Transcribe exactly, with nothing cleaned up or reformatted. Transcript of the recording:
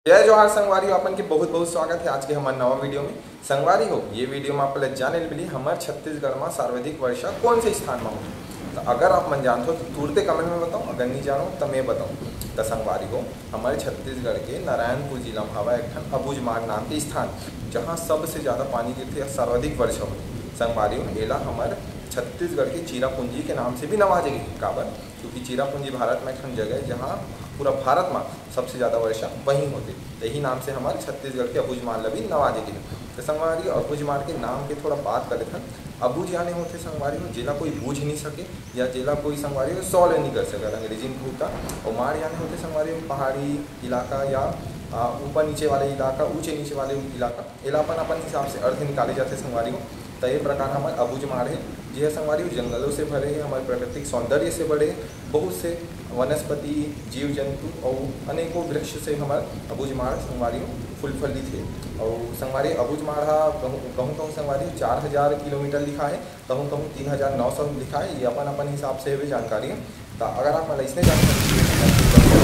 जय जोहार संगवारी हो, अपन के बहुत बहुत स्वागत हे आज के हमर नवा वीडियो में। संगवारी हो, ये वीडियो में आप ला जाने ल मिली हमर छत्तीसगढ़ में सर्वाधिक वर्षा कौन से स्थान में होथे। तो अगर आप मन जानथो तो तुरते कमेंट में बताओ, अगर नहीं जानो तो मैं बताऊँ। तो संगवारी हो, हमर छत्तीसगढ़ के नारायणपुर जिला में हवा एक ठन अबूझमाड़ नाम के स्थान, जहाँ सबसे ज्यादा पानी गिरथे या सर्वाधिक वर्षा होथे। संगवारी हो, एला हमर छत्तीसगढ़ के चिरापूंजी के नाम से भी नवाजे गए। काबर? क्योंकि चिरापूंजी भारत में एक ठन जगह है, जहाँ पूरा भारत में सबसे ज्यादा वर्षा वहीं होथे। यही नाम से हमर छत्तीसगढ़ के अबूझमाड़ ला भी नवाजे गए। तो संगवारी हो, अबूझमाड़ के नाम के थोड़ा बात कर लेथन। अबूझ याने होथे संगवारी हो, जेला कोई बूझ नहीं सके या जेला कोई संगवारी हो solve नहीं कर सके, अंग्रेजी में कहूँ त। और माड़ याने होथे संगवारी हो पहाड़ी इलाका या आ, ऊपर नीचे वाले इलाका, ऊंचे नीचे वाले इलाका। एला अपन अपन हिसाब से अर्थ निकाले जाथे संगवारी हो। तो ये प्रकार हमर अबूझमाड़ हे, जे ह संगवारी हो जंगलों से भरे हे, हमर प्राकृतिक सौंदर्य से भरे हे, बहुत से वनस्पति, जीव जंतु और अनेकों वृक्ष से हमर अबूझमाड़ संगवारी हो फुलफलित हे। और संगवारी अबूझमाड़ हा कहूँ कहूँ कहूँ संगवारी हो चार हजार किलोमीटर लिखा है, कहूँ कहूँ तीन हजार नौ सौ लिखा है। ये अपन अपन हिसाब से हवे जानकारी। तो अगर आप मन ला इसने जानकारी चाहिए तो